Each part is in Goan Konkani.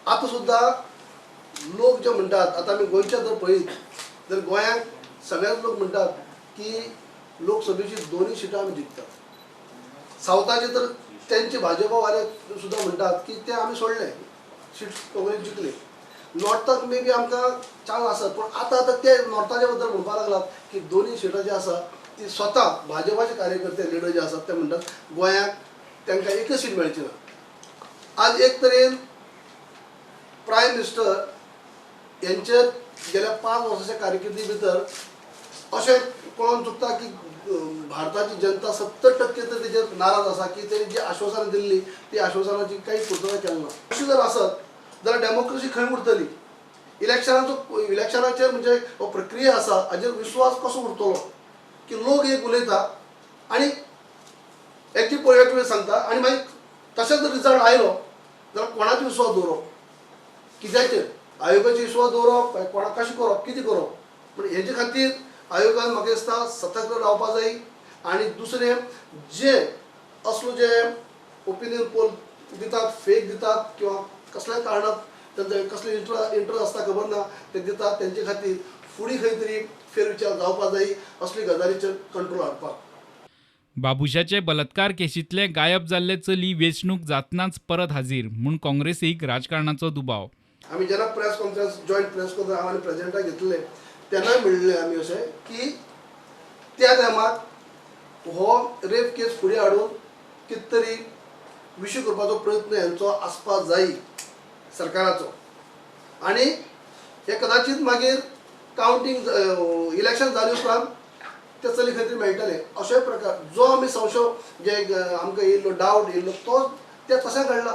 आतां सुद्दां लोक जे म्हणटात, आतां आमी गोंयच्या जर पळयत जाल्यार गोंयांक सगळेच लोक म्हणटात की लोकसभेची दोनूय सिटां आमी जिखतात. सावथाचे तर तेंचे भाजपावाले सुद्दां म्हणटात की ते आमी सोडले सीट, काँग्रेस जिखले. नॉर्थाक मे बी आमकां चान्स आसत, पूण आतां आतां ते नॉर्थाच्या बद्दल म्हणपाक लागलात की दोनूय सिटां जी आसा ती स्वता भाजपाचे कार्यकर्ते, लिडर जे आसात, ते म्हणटात गोंयाक तांकां एकच सीट मेळची ना. आज एक तरेन प्रायम मिनिस्टर यांचे गेल्या 5 वर्साच्या कारकिर्दी भितर अशें कळोन चुकता की भारताची जनता 70% तर तेजेर नाराज आसा की तेणी जी आश्वासनां दिल्ली ती आश्वासनाची काही पूर्तता केली ना. अशें जर आसत जाल्यार डेमोक्रेसी खंय उरतली? इलेक्शनाचो, इलेक्शनाचेर म्हणजे हो प्रक्रिया आसा हाजेर विश्वास कसो उरतलो की लोक एक उलयता आनी एक्झीट पोल एक वेळ सांगता आनी मागीर तशेंच जर रिजल्ट आयलो जाल्यार कोणाचो विश्वास दवरप? कित्याचेर आयोगाचेर विश्वास दवरप काय कोणाक कशें करप, कितें करप? पूण हेजे खातीर आयोगान म्हाका दिसता सतर्क रावपा जाय आनी दुसरें जे असलो जे ओपिनियन पोल दितात, फेक दितात किंवा कसल्याय कारणात तेंचो कसले इंट्रस्ट आसता खबर ना, ते दितात, तेंचे खातीर फुडें खंय तरी फेरविचार जावपा जाय असली गजालीचेर कंट्रोल हाडपाक. बाबुशाचे बलात्कार केशींतले गायब जाल्ले चली वेंचणूक जातनाच परत हाजीर म्हूण काँग्रेसीक राजकारणाचो दुबाव. आमी जेन्ना press conference, joint press conference हांव आनी प्रेजिडेंटाक घेतले, तेन्नाय म्हणलें आमी अशें की त्या टायमार हो रेप केस फुडें हाडून कितें तरी विशय करपाचो प्रयत्न हेंचो आसपा जाय सरकाराचो आनी हे कदाचीत मागीर कावंटींग, इलेक्शन जाले उपरांत ते चली खातीर मेळटले अशेय प्रकार जो आमी संशय जे आमकां येयल्लो, डावट येयल्लो, तो ते तशें घडला,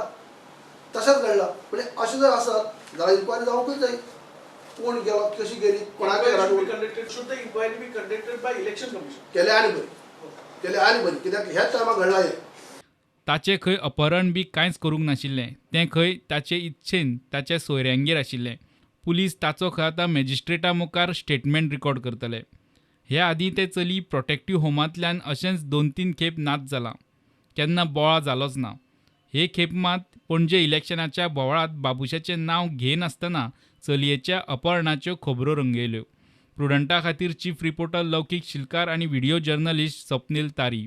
तशेंच घडला. म्हणजे अशें जर आसत जाल्यार इन्क्वायरी जावंकूच जाय, कोण गेलो, कशी गेली, कोणाच्या Inquiry should be घरान. conducted, should the inquiry be conducted by Election Commission? केले आनी बरी, केले आनी बरी, कित्याक ह्याच टायमार घडला हें. ताचें खंय अपहरण बी कांयच करूंक नाशिल्लें. तें खंय ताचे इत्सेन ताच्या सोयऱ्यांगेर आशिल्लें. पुलीस ताचो खंय आतां मॅजिस्ट्रेटा मुखार स्टेटमेंट रिकॉर्ड करतले. हे आदीं तें चली प्रोटेक्टीव होमांतल्यान अशेंच दोन तीन खेप नाच जालां. केन्ना बोवाळ जालोच ना. हे खेप मात पणजे इलेक्शनाच्या बोवाळांत बाबुशाचें नांव घेयनासतना चलयेच्या अपहरणाच्यो खबरो रंगयल्यो. प्रुडंटा खातीर चीफ रिपोर्टर लौकीक शिलकार आनी व्हिडिओ जर्नलिस्ट स्वप्नील तारी.